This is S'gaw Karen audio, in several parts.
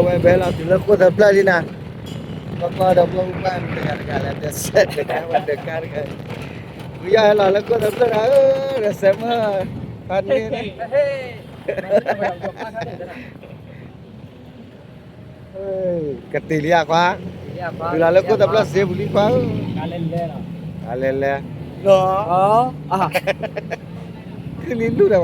ဝဲဘဲလီၤတုၤလၢခိၣ်သၢဖျၢၣ်လံနၤ, ပကီၢ်ဒီးပှၢ်ပူၤပှၢ်တဂၤတဂၤလၢဒၢးစဲးတဂၤဝဲဒၢးကါတဂၤ, ဝံယီၢ်ဟဲလီၤလၢခိၣ်သၢဖျၢၣ်ဒီး ဒီးစဲးမၢ်, ဖးန့ၣ် ကတ့ၤလံဧါခွါ, တုၤလီၤလၢခိၣ်သၢဖျၢၣ်စ့ပူၤလံခွါဧၢ, အလဲၤလဲၤ, ခုၣ်လံလူၢ်ဒီးဘၣ်,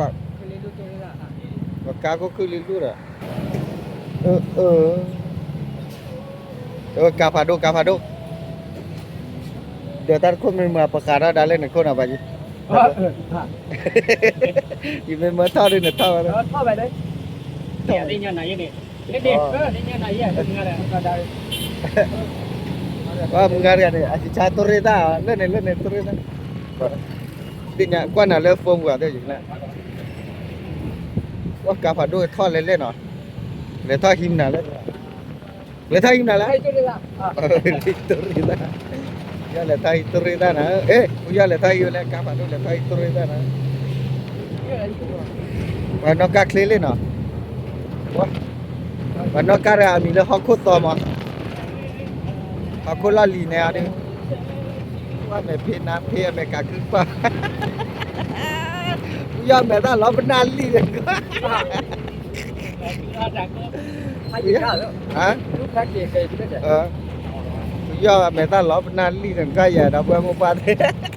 ပကါခိၣ်ခုၣ်လံလူၢ်ဒီး, ကါဖးဒိၣ်ကါဖးဒိၣ်, ဒီးတၢ်တခိၣ်မ့ၢ်မၤပဃးထီၣ်ဒၣ်လဲာ်န့ၣ်ခိၣ်နီၤဘၣ်ယံၤ, ယမ့ၢ်မၢထီၣ်ဒ်န့ၣ်ထီၣ်ဝဲလၢ ပှၤမုၢ်ဂၤတဂၤန့ၣ် အစံးဆါတိရ့ၣ်တၢ်, လၢန့ၣ်လၢန့ၣ်တိရ့ၣ်တၢ်, သ့ၣ်ညါကွၢ်နၤလၢ phone ပူၤသ့ၣ်ယံၤ, ပှၤကါဖးဒိၣ်ထီၣ်လဲၤလဲၣ်နီၤ, လဲၤထီၣ်ဟံးမနုၤလဲၣ်, လဲၤထီၣ်ဟံးမနုၤလဲၣ်, တိရ့ၣ်တၢ်, ယီၢ်လဲၤထီၣ်ဟံးတိရ့ၣ်တၢ်နၤ, အဲ ပယီၤလဲၤထီၣ်ဟံးဝဲလၢကါဖးဒိၣ်လဲၤထီၣ်ဟံးတိရ့ၣ်တၢ်နၤ, ပှၤနီၣ်ကါချ့လံနီၤ, ပှၤနီၣ်ကါတဂၤအမံၤလၢဟီၣ်ခိၣ်သီမး, ဟီၣ်ခိၣ်လီၢ်လံၤန့ၣ်အီၤဒုး, ပှၤမဲာ်ဖံးနါဖံးအမဲာ်ကးခုၣ်ပှၢ်, ပယီၤမဲာ်တၢ်လီၤပနၢ်လံၢ်န့ၣ်, ပယီၤမဲာ်တၢ်လီၤပနၢ်လံၢ်န့ၣ် ကယၤဒီးပှၤမိၢ်ပှၢ်သ့ၣ်,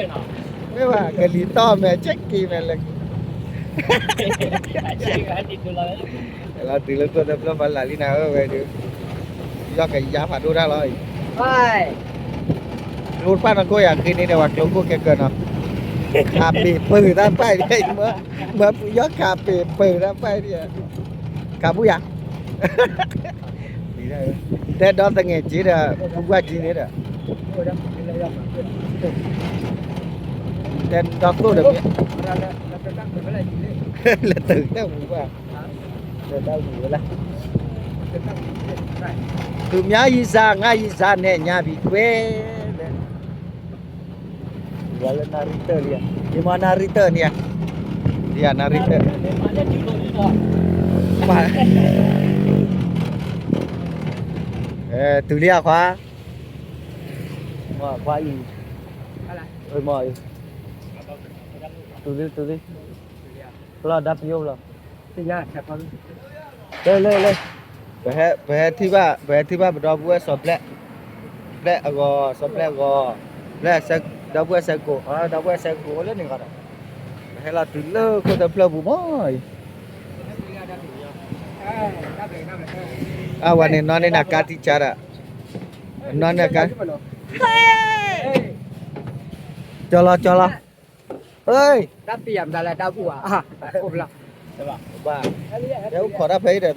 မ့ၢ်ဘၣ် ကလံၤတီၢ်မဲာ်ဆဲးက့ၤမဲာ်လဲၣ်, လီၤတုၤလၢခိၣ်သၢဖျၢၣ်ဖးလၢ်လံနၤဧၢဝဲဒုး, ပယီၤကယါဖးဒိၣ်တၢ်လီၤအံၤ, ကျိတဖၣ်နီၢ်ခိၣ်ယၤဃ့န့ၣ်ဒီး ပှၤကျိခိၣ်ခဲကၢနီၤ, ခးပ့ၤပၢၢ်တၢ်ပာ်ဒ်, မၢပယီၤခးပ့ၤပၢၢ်တၢ်ပာ်ဒ်, ခးပူၤယၤ တဲဒီသငဲးက့ဒီး ပူၤကွၢ်က့န့ၣ်ဒီး, တဲဒီသိၣ်ဒီးမ့ၢ်, လဲၤတုၤတၢ်ပူၤကွၢ်, လဲၤတၢ်ပူၤဝဲလၢ, သူများရေစာ ငါ့ရေစာနဲ့ ညှပ်ပြီးကွဲ, လၢနၣ်ရံၣ်တၢၢ်လံ, ယမ့ၢ်နၣ်ရံၣ်တၢၢ်န့ၣ်ဧါ, ယနၣ်ရံၣ်တၢၢ်, တုၤလံဧါခွါ, ခွါအံၤ, မ့ၢ်, တုၤလံ တုၤလံ, ဖျီဒါပယိဖျီ, လၢ လၢ လၢ, ပဟဲထံၣ်ဘၣ် ပဟဲထံၣ်ဘၣ်ပဒီပုၢ်ဝဲၢ်စီၤဘျဲၣ်, ဘျဲၣ်အဂီၤ စီၤဘျဲၣ်အဂီၤ, ဘျဲၣ်, ဒီပုၢ်ဝဲၢ်စဲးကိး, ဒီပုၢ်ဝဲၢ်စဲးကိးအိၣ်လၢန့ၣ်ဂီၤဒီး, ပဟဲလီၤတုၤလၢခိၣ်သၢဖျၢၣ်ပူၤမးအံၤ, အဝဲန့ၣ်နီၢ်န့ၢ်နၤကါတံၢ်ကါဒီး, နီၢ်န့ၢ်ကါ, ကၠီလီၤ ကၠီလီၤ, ဟဲအိၣ်ခိးတၢ်ဖဲအံၤဒီးတဲ, ပ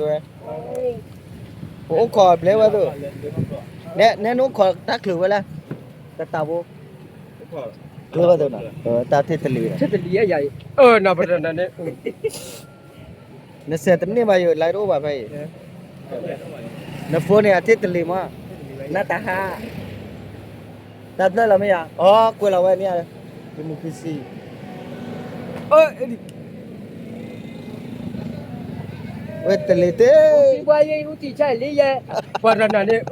အိၣ်ခိးဘျဲဝဲသိး, နဲနအိၣ်ခိးတၢ်ချုးဝဲလဲၣ်, တတၢ်ဖိ, ချုးဝဲသိးနီၤ, တၢ်ထံၣ်တလံၤ, နစဲးတန့ၢ်ဘၣ်ယိၤ လဲၤတအိၣ်ဘၣ်ဖဲအံၤ, နဖိန့ၣ်အထံၣ်တလံၤမး, နတၢ်ဟး တၢ်ဘျၢလီၤမ့ၢ်ဧါ, အီ ကွဲးလီၤဝဲန့ၣ်, ယမူခံဆံ, ဝဲတလ့ၤတ့ၢ်, စီးပွားရေးဦးတည်ချက်လေးရပ်, ပှၤတနာ်န့ၣ်,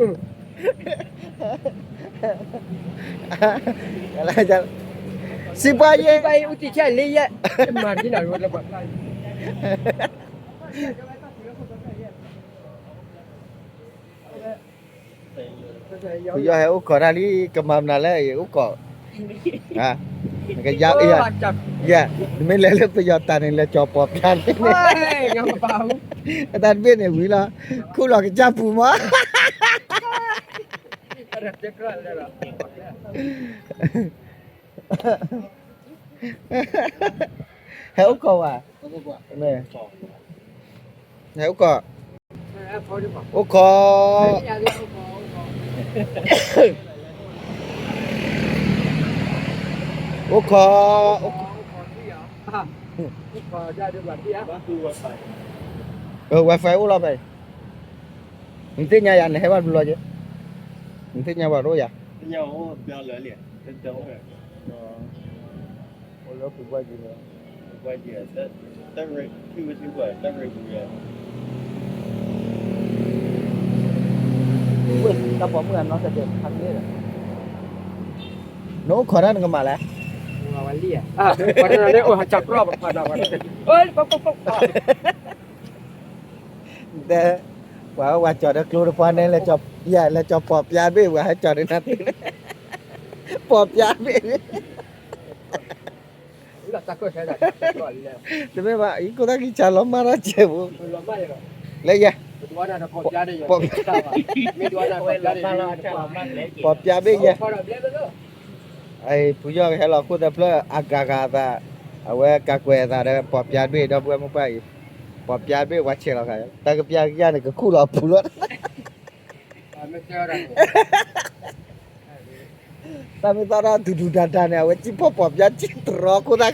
စီးပွားရေးဦးတည်ချက်လေးရပ်, မၤဒ်နၤဝဲလၢပှၤ ပယီၤဟဲအိၣ်ခိးတၢ်လံ ကမၤမနုၤလဲၣ် အိၣ်ခိး, ကယါ, ယဲ, နမ့ၢ်လဲၤလၢပယီၤတၢ်န့ၣ် လဲၤကၠီၤပီၤဖျါန့ၣ်, အတၢ်တဘ့ၣ်န့ၣ်ဝံၤလီၤ, ခူၣ်လီၤကစၢ်ပူၤမး, ဟဲအိၣ်ခိးဝဲ, ဟဲအိၣ်ခိး, အိၣ်ခိး, အိၣ်ခိး, အိၣ်ခိး, wifi အိၣ်လီၤဖဲအံၤ, နသ့ၣ်ညါယၤ နဟဲဘၣ်တဘျီက့ၤ, နသ့ၣ်ညါပှၤတအိၣ်ယၤ, အိၣ်လၢပူၤကွၢ်က့ၤန့ၣ်, ပူၤကွၢ်က့ၤ, တၢ်ရ့ပူၤ, တၢ်ရ့ပူၤ, ပိာ်မုၣ်အနီၢ်စဲးကဲးဖးန့ၣ်ဒီး နအိၣ်ခိးတၢ်နကမၤလဲၣ်. တဲ ပှၤဝဲကၠီၤဒီးကျိတပှၢ်န့ၣ် လဲၤကၠီၤပိာ်ပျါဘ့ၣ် ပှၤဟဲကၠီၤဒီးနၤသ့န့ၣ် ပိာ်ပျါဘ့ၣ် တမ့ၢ်ဘၣ် ယကိၢ်သၣ်ခံဆါလီၤမၢ်ထီၣ်စဲးဖိ လၢယဲ ပိာ် ပိာ်ပျါဘ့ၣ်ယဲ ဖုယီၢ်ကဟဲလီၤခိၣ်သၢဖျၢၣ်အဂၤဂၤအသး အဝဲကးကွဲးအသးဒီး ပိာ်ပျါဘ့ၣ်ဒီပုၢ်ဝဲၢ်မိၢ်ပၢ်အံၤ ပိာ်ပျါဘ့ၣ်ဝဲဆဲးလီၤခါ တၢ်ကပျၢ်ကယၢ်န့ၣ် ကခူၣ်လီၤအပူၤလီၤ တၢ်မ့ၢ်သီၣ်ထီၣ်ဒူဒူဒါဒါန့ၣ် အဝဲစံၣ်ဖီၣ်ပိာ်ပျါစံၣ်တရီခိၣ်သၣ်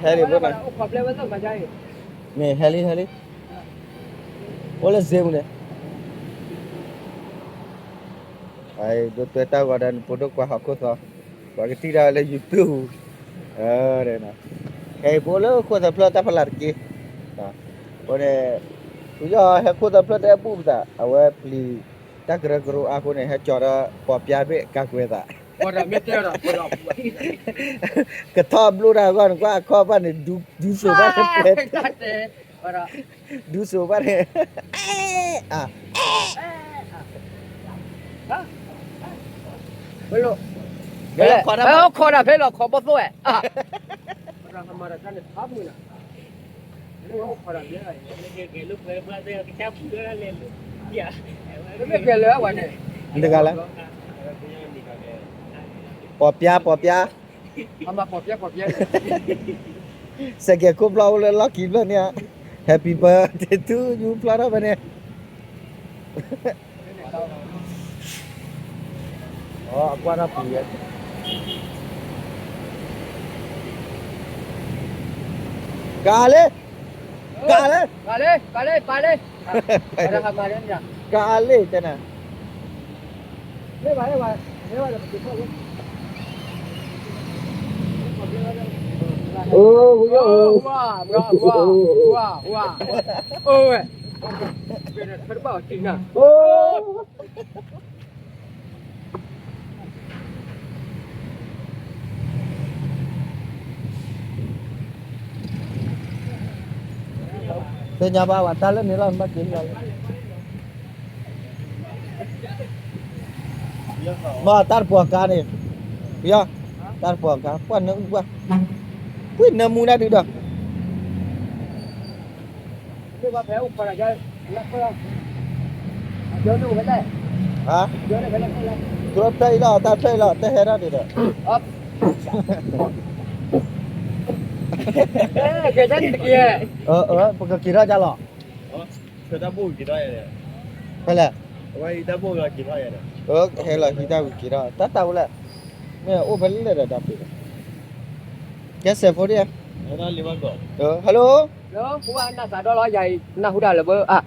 ခံလီၤ ဟဲလံ ဟဲလံ အိၣ်လၢစ့ပူၤန့ၣ် ဒိးတွဲတၢ်ဂီၤဒီးနဖိဒိၣ်ကွၢ်ဟီၣ်ခိၣ်သီ ပှၤကထံၣ်တၢ်ဝဲလၢ YouTube ဟဲပအိၣ်လၢခိၣ်သၢဖျၢၣ်တၢ်ဖးလၢ်တက့ၢ် အဃိန့ၣ် ဖုယီၢ်ဟဲခိၣ်သၢဖျၢၣ်တဟဲဘူၣ်ပသး အဝဲပျံၤတၢ်ကရၢကရိအါအဃိန့ၣ် ဟဲကၠီၤဒီးပိာ်ပျါဘ့ၣ်ကးကွဲးသး ကထီၣ်ဘျိတၢ်အဂီၢ်န့ၣ် ကွၢ်အခီၣ်ဘၣ်န့ၣ် ဒူစိၤဘၣ်န့ၣ် ဒူစိၤဘၣ်န့ၣ် ခိးတၢ်ဖဲလီၤခိးဘီၣ်သိၣ်ဝဲ တဂၤလၢ ပိာ်ပျါ ပိာ်ပျါ စဲးကဲးခိၣ်ဖျီၣ်အိၣ်လၢလီၢ်ခံဖျၢၣ်န့ၣ် Happy birthday to you ဖျီၣ်ထီၣ်ဖဲန့ၣ် အကွၢ်ထီၣ်ပူၤယဲ ကးလံ ကးလံ ကးလံ ကးလံ ကးလံ ကးလံ တဲနၤ အိၣ် ဝါ ဝါ ဝါ ဝါ ဝါ အိၣ်ဝဲ အိၣ် သ့ၣ်ညါဘၣ်ဝဲတၢ်လၢန့ၣ်လီၤ ဘၣ်က့ၤလီၤ မ့ၢ်တၢ်တပှီၤကါန့ၣ် ပယီၤ တၢ်တပှီၤကါ ပှၤနၢအူပှၤ ကွံာ်နၢမူဒၣ်ဒုဒီး ဟါ ကျိဖျၢၣ်အံၤလီၤ တၢ်ဖျၢၣ်အံၤလီၤ တဟဲထီၣ်ဒံးဒီး ပကက့ၤထီၣ်ဒ်လီၤ ဖဲလဲၣ် ဟဲလီၤဟံးတၢ်ဝံၤက့ၤထီၣ် တၢ်တၢ်ဝဲလဲၣ် မ့ၢ်အိၣ်ဖဲလဲၣ်ဒီးဒီးပ့ၤ ကဲစဲးဖိဒ် hello နသးဒီလီၤ ယၤအံၤ နၢ်ဟူတၢ်လၢၤဘၣ် အါ